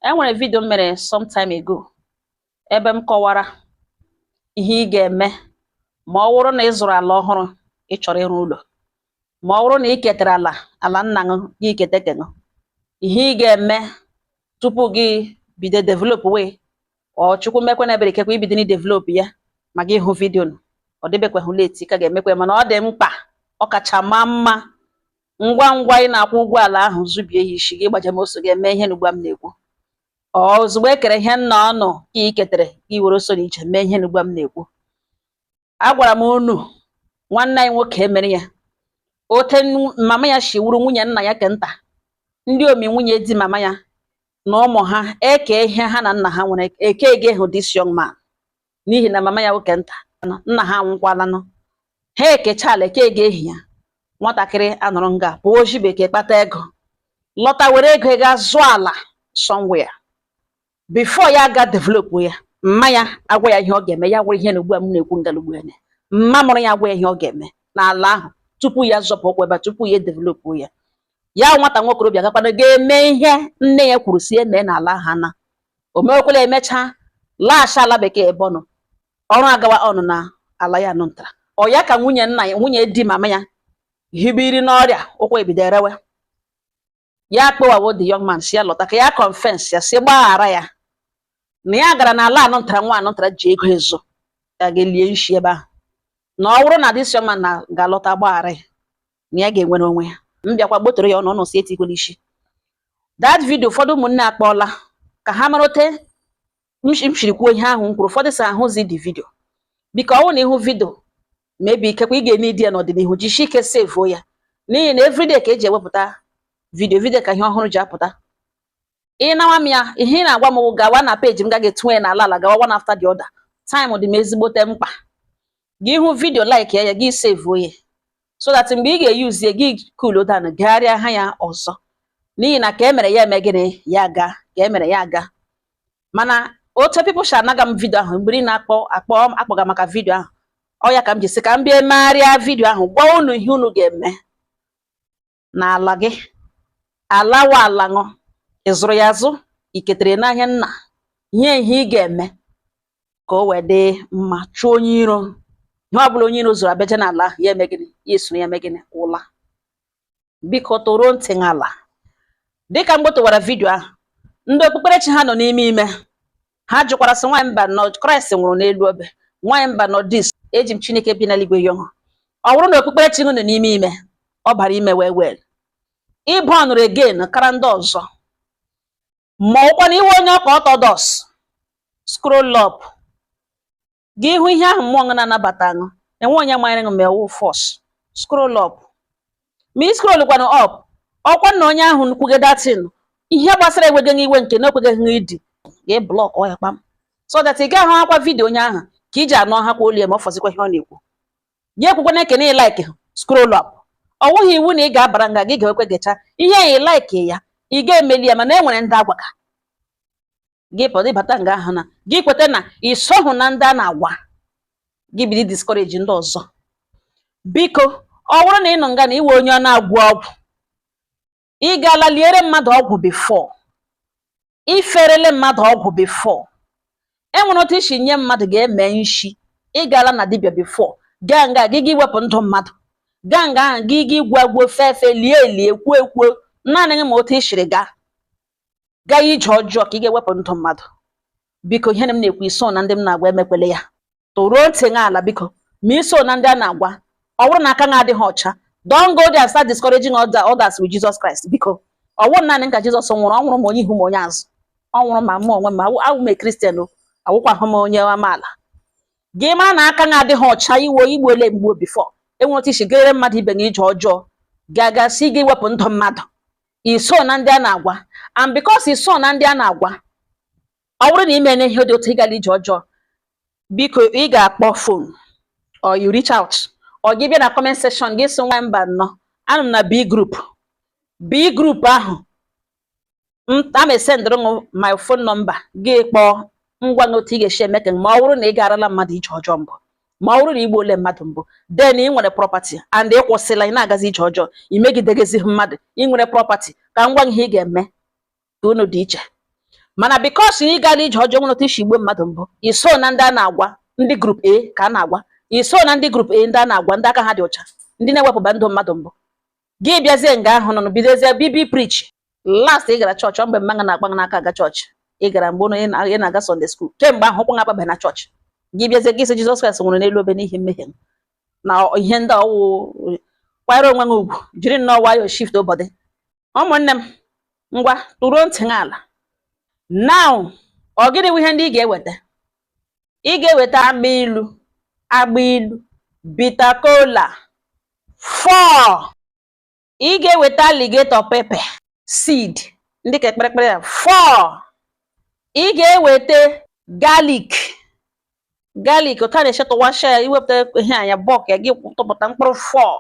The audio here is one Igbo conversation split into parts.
Enwere video m mere some time ago ebe m kọwara ihe ị ga-eme ma ọ bụrụ na ị zụrụ ala ọhụrụ, ị chọrọ ịrụ ụlọ, ma ọ bụrụ na ị ketara ala, ala nna gị ketekenụ, ihe ị ga-eme tupu gị bido develop wee ọ Chukwu mekwe na ebere, ikekwe ibido na develop ya. Ma gị hụ video nụ, ọ dịbekwaghị late ka ga-emekwe, mana ọ dị mkpa, ọ kacha maa mma ngwa ngwa ị na-akwụ ụgwọ ala ahụ, zubie ya isi gị gbaje m oso ga-eme ihe n'ugbu a m na-ekwu. Ọ ozugbo e kere ihe nna ọnụ ka ị ketere, gị were so na ije mee ihe n'ugbu a m na-ekwu. Agwara m unu, nwanne anyị nwoke emere ya ote mama ya shi wuru nwunye nna ya kenta, ndị omi nwunye di mama ya na ụmụ ha eke ihe ha na nna ha nwere eke ege hụ this young man, n'ihi na mama ya nwoke nta, nna ha anwụkwalanụ, ha ekechala eke ege ehi ya. Nwatakịrị anọrọ nga pụọ oji bekee kpata ego, lọta were ego ga zụọ ala somewhere. Before ya aga develop ya, mma ya agwa ya ihe ọ ga-eme. Ya gwara ihe na ugbu a m na-ekwu ngalugbu ya, mma mụrụ ya agwa ya ihe ọ ga-eme n'ala ahụ tupu ya zọpụ ụkwụ ebe a, tupu ya develop ya. Ya nwata nwokorobịa gakwana ga-eme ihe nne ya kwuru si eme n'ala ahụ, ana o mewekwala, emechaa laghachi ala bekee ebe ọ nọ, ọrụ agawa ọnụ na ala ya nụ ntara. Ọ ya ka nwunye nna ya, nwunye di mama ya, hibiri n'ọrịa, ụkwụ ebido erewe ya, kpọwawo the young man si ya lọta ka ya confess ya, si gbaghara ya na ya gara n'ala anụ ntara, nwa anụ ntara ji ego ezo ya ga-elie nshi ebe ahụ, na ọ bụrụ na this young man na ga-alọta gbaghara ya, na ya ga-enwere onwe ya. M bịakwa gbotoro ya ọnụ ọnụ si etikwela isi that video. Ụfọdụ ụmụnne akpọọla ka ha mara ote m shiri kwuo ihe ahụ m kwuru. Ụfọdụ si ahụzi the video. Biko, ọ bụrụ na ịhụ video, maybe ikekwe ị ga-eme idi ya n'ọdịnihu, jisie ike sevuo ya, n'ihi na everyday ka eji ewepụta video, video ka ihe ọhụrụ ji apụta. Ị nawa m ya, ihe ị na-agwa m wụ gawa na peji m, gaghị etinye ya n'ala ala, gawa one after the other. Time dị m ezigbote mkpa. Gị hụ video, like ya, gị sevuo ya, so that mgbe ị ga-eyuzie gị cool down, gagharịa ha ya ọzọ, n'ihi na ka e mere ya eme gịnị ya ga ka e mere ya aga. Mana otu people shi anaga m video ahụ mgbe ị na-akpọ akpọ akpọga maka video ahụ, ọ ya ka m ji sị ka m bịa emegharịa video ahụ, gwa unu ihe unu ga-eme n'ala gị. Alawa ala ṅụ, ị zụrụ ya azụ, ị ketere n'ahịa nna, ihe ihe ị ga-eme ka o wee dị mma, chụọ onye iro. Ihe ọbụla onye iro zụrụ abịaje n'ala ahụ, ya eme gịnị? Ya esoro ya eme gịnị? Ụla. Biko, tụruo ntị ala. Dịka mgbe tụwara video ahụ, ndị okpukperechi ha nọ n'ime ime ha jụkwara sị, nwaanyị mba nọ, Kraịst nwụrụ n'elu obe, nwaanyị mba nọ dis. Eji m Chineke bi n'eluigwe yọọ, ọ bụrụ na okpukperechi unu nọ n'ime ime, ọ bara ime wee wee ịbụ ọnụrụ again kara ndị ọzọ, ma ọkwa na iwe onye ọka Orthodox, scroll up, gị hụ ihe ahụ mmụọ ṅụ na-anabata ṅụ, enwe onye manyere ṅụ ma ewu force. Scroll up, ma ị scroll kwanụ up, ọkwa na onye ahụ kwuge datin ihe gbasara enweghị iwe nke na okweghị ịdị gị, block ya kpam, so that ị gaghị ahụ akwa video onye ahụ ka iji anụ ha kwa olu ya, ma ọ fọzikwa ihe ọ na-ekwu. Gị ekwekwana ekene ị like, scroll up. Ọ wụghị iwu na ị ga-abara nga gị ga-ekwe gecha ihe ị like ya, ị ga-emeli ya, mana e nwere ndị agwaga gị pọdụ ịbata nga ahụ na gị kweta na ị sohụ na ndị a na-agwa gị bido discourage ndị ọzọ. Biko, ọ bụrụ na ị nọ nga na iwe onye ọ na-agwọ ọgwụ, ị gaala liere mmadụ ọgwụ before, iferele mmadụ ọgwụ before, enwere otu isi nye mmadụ ga-eme nshi, ị gaala na dibịa before, gaa nga gị gị wepụ ndụ mmadụ, gaa nga ahụ gị gị gwa gwuo fee fee, lie elie, kwuo ekwuo, naanị gị ma otu i siri gaa gaa ije ọjọọ ka ị ga-ewepụ ndụ mmadụ. Biko, ihe m na-ekwu, iso na ndị m na-agwa, emekwele ya. Tụruo ntị gị ala, biko. Ma iso na ndị a na-agwa, ọ bụrụ na aka gị adịghị ọcha, don't go there and start discouraging others with Jesus Christ. Biko, ọ wụrụ naanị nka Jizọs nwụrụ, ọ nwụrụ ma onye ihu ma onye azụ, ọ nwụrụ ma mụ onwe m awụ m Christian o, awụkwahụ m onye amaala. Gị mara na aka gị adịghị ọcha, iwe igbuole mgbuo before, enwere otu isi gere mmadụ ibe gị ije ọjọọ, ga-aga si gị wepụ ndụ mmadụ, iso na ndị a na-agwa. And because iso na ndị a na-agwa, ọ bụrụ na ị mere ihe dị otu, ịgala ije ọjọọ, biko, ị ga-akpọ phone or you reach out or gị bịa na comment section, gị sị, nwa mba nnọọ, anọ m na B group, B group ahụ m ama esendịrị m my phone number, gị kpọọ ngwa gị otu ị ga-esi eme ka ma ọ bụrụ na ị garala mmadụ ije ọjọọ mbụ, ma ọ bụrụ na ị gbuole mmadụ mbụ, then ị nwere property and ị kwụsịla, ị na-agazi ije ọjọọ, ị megidegezi mmadụ, ị nwere property, ka m gwa gị ihe ị ga-eme ka unu dị iche. Mana because na ị gara ije ọjọọ, nwere otu isi igbe mmadụ mbụ, iso na ndị a na-agwa, ndị group A ka a na-agwa, iso na ndị group A, ndị a na-agwa, ndị aka ha dị ọcha, ndị na-ewepụba ndụ mmadụ mbụ. Gị bịazie nga ahụ nọ bidozie bibi preach. Last ị gara chọọchị, ọ mgbe mma na-akpa gị n'aka aga chọọchị. Ị gara mgbe ị na-aga Sunday school. Kemgbe ahụ ụkwụ akpabeghị na chọọchị. Gị bịazie, gị sị Jizọs Kraịst nwụrụ n'elu obe n'ihi mmehie m, na ihe ndị ọwụ. Kwanyere onwe gị ugwu, jiri nnọọ nwayọọ shift ụbọdị. Ụmụnne m, ngwa, tụruo ntị gị ala now. Ọ gịnị bụ ihe ndị ị ga-eweta? Ị ga-eweta agba ilu, agba ilu, bitter kola 4. Ị ga-eweta alligator pepper seed, ndị ka ekperekpere ya, 4. Ị ga-eweta garlic, garlic ụta na-eche, tụwasịa ya, iwepụta ihe anya bọk ya, gị tụpụta mkpụrụ 4.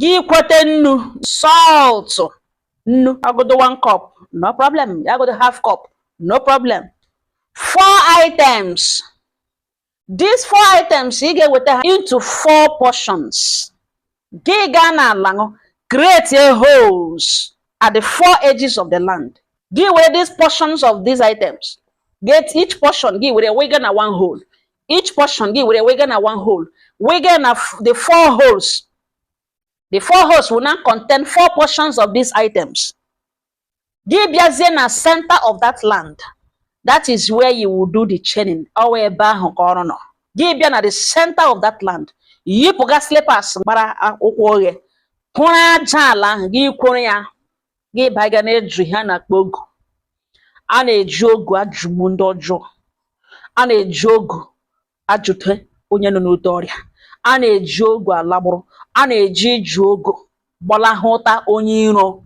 Gị kwete nnu, salt, nnu agodo 1 cup, no problem, agodo half cup, no problem. Four items. These four items, ị ga-eweta ha into four portions. Gị gaa n'ala ṅụ, create a holes at the four edges of the land. Gị were these portions of these items, get each portion, gị were wega na one hole. Each portion, gị were wega na one hole, wega na the four holes. The four holes will now contain four portions of these items. Gị bịazie na center of that land, that is where you will do the chaining. Ọwa ebe ahụ ka ọrụ nọ. Gị bịa na the center of that land, yipụga slippers gbara ụkwụ oghe, kwụrụ aja ala ahụ, gị kwụrụ ya, gị baga na-eju ihe a na-akpọ ogu. A na-eji ogu ajụgbu ndị ọjọọ, a na-eji ogu ajụte onye nọ n'ote ọrịa, a na-eji ogu alagbụrụ, a na-eji iju ogu gbalahụ ụta onye iro.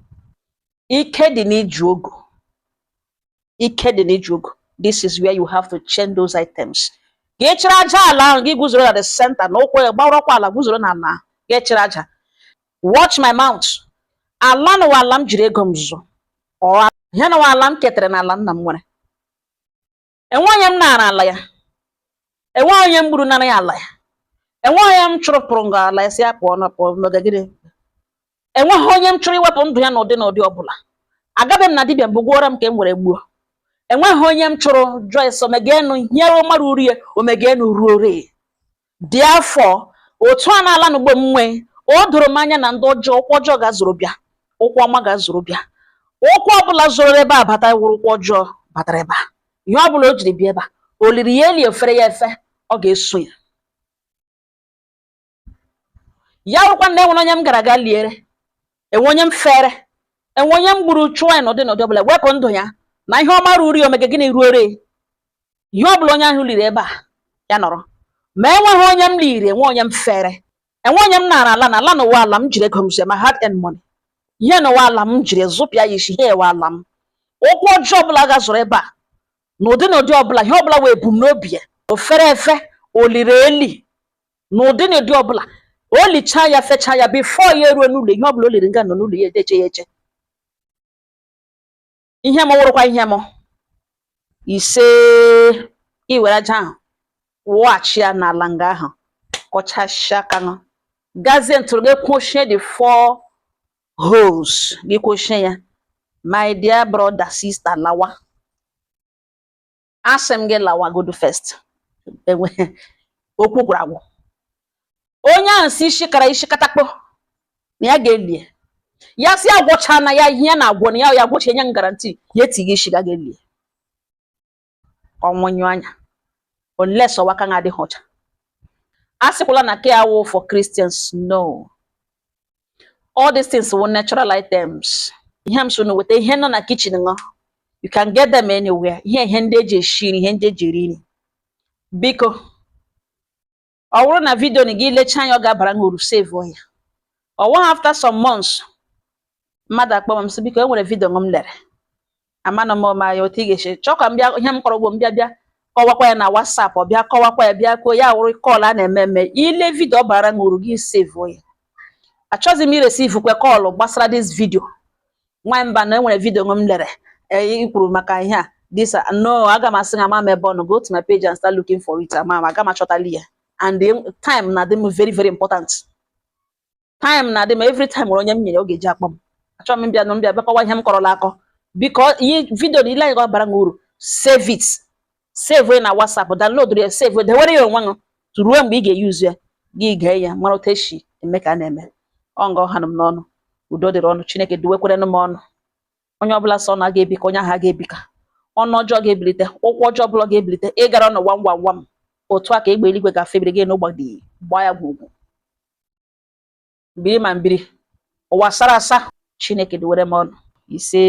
Ike dị n'iju ogu, ike dị n'iju ogu. This is where you have to chain those items. Gị chịrị aja ala ahụ, gị guzoro na the center na ụkwụ ya gbarakwa ala, guzoro n'ala ahụ, gị chịrị aja. Watch my mouth. Ala n'ụwa, ala m jiri ego m zụ, ọ ihe n'ụwa, ala m ketara n'ala nna m nwere. Enwe onye m nara ala ya, enwe onye m gburu nara ya ala ya, enwe onye m chụrụpụrụ nga ala ya si ya pụọ na pụọ mega gịnị. Enweghị onye m chọrọ iwepụ ndụ ya n'ụdị n'ụdị ọbụla. Agabeghị m na dibịa mbụ gwọrọ m ka m were gbuo. Enweghị onye m chụrụ Joyce omegenu nyere mmadụ uri ya omegenu ruo re dị afọ otu a na-ala n'ugbo m nwee. O doro m anya na ndị ọjọọ, ụkwụ ọjọọ ga-azụrụ bịa, ụkwụ ọma ga-azụrụ bịa. Ụkwụ ọbụla zoro ebe a bata wụrụ ụkwụ ọjọọ batara ebe a. Ihe ọbụla o jiri bịa ebe a, o liri ya eli, ofere ya efe, ọ ga-eso ya. Ya wụrụkwa na enwere onye m gara aga liere, enwe onye m fere, enwe onye m gburu, chụọ ya n'ụdị n'ụdị ọbụla, wepụ ndụ ya na ihe ọma ruru ya, omege gịnị ruore ihe ọbụla onye ahụ liri ebe a ya nọrọ. Ma enweghị onye m liri, enwe onye m fere, enwe onye m nara ala na ala n'ụwa, ala m jiri ego m zụọ, my hard earned money, ihe n'ụwa, ala m jiri zụpịa ya isi ihe ewe ala m. Ụkwụ ọjọọ ọbụla ga-zụrụ ebe a n'ụdị n'ụdị ọbụla, ihe ọbụla wee ebumnobi ya, o fere efe, o liri eli n'ụdị n'ụdị ọbụla, o lichaa ya, fechaa ya, before ya eruo n'ụlọ, ihe ọbụla o liri nga nọ n'ụlọ ya edeche ya eche. Ihe m wụrụkwa ihe m ise, iwere aja ahụ wụghachi ya n'ala nga ahụ, kọchasịa aka ṅụ, gazie ntụrụ gị kwụchie the four holes, gị kwụchie ya. My dear brother, sister, lawa. Asị m gị lawa godu first. Enwe okwu gwụrụ agwụ. Onye ahụ si isi kara isi katakpo na ya ga-elie ya, si agwọcha na ya ihe ya na-agwọ na ya, ya gwọcha nye m guarantee ya etighị isi ga ga-elie ọnwụnyụ anya, unless ọwa aka adịghị ọcha. A sịkwala na ke awụ for Christians. No, all these things were natural items. Ihe m so na weta ihe nọ na kitchen ṅụ, you can get them anywhere. Ihe ndị eji esi nri, ihe ndị eji eri nri. Biko, ọ bụrụ na video na gị lechaa anya, ọ ga-abara gị uru, save ya. Ọ nweghị after some months, mmadụ akpọ m sị, biko, e nwere video m lere, amanụ m ma ya otu ị ga-esi chọọ ka m bịa. Ihe m kọrọ ugbo, m bịa bịa kọwakwa ya na WhatsApp, ọ bịa kọwakwa ya, bịa kwuo ya, wụrụ call a na-eme eme. Ile video, ọ bara gị uru, gị save ya. Achọghịzi m ireceive kwe call gbasara this video. Nwa mba na enwere video m lere i kwuru maka ihe a, this no, aga m asị gị ama m ebe ọ nọ. Go to my page and start looking for it. Ama m aga m achọtali ya. And the time na-adị m very very important. Time na-adị m every time. Nwere onye m nyere oge ji akpọ m, achọghị m bịa nụ mbịa bịakọwa ihe m kọrọla akọ. Biko, ihe video na ile anyị ga bara gị uru, save it, save ya na WhatsApp, download ya, save, dewere ya onwe gị ruo mgbe ị ga-eyuzu ya. Gị gee ya, mara otu esi eme ka a na-eme ọ. Nga ọha m n'ọnụ. Udo dịrị ọnụ. Chineke duwekwerenụ m ọnụ. Onye ọbụla sọ na a ga-ebika, onye ahụ a ga-ebika. Ọnụ ọjọọ ga-ebilite, ụkwụ ọjọọ ọbụla ga-ebilite ịgara ọnụ gwam gwam gwam. Otu a ka egbe eluigwe ga-afebiri gị n'ụgbọdị gbaa ya gwugwu mbiri ma mbiri ụwa sara asa. Chineke duwere m ọnụ. Ise.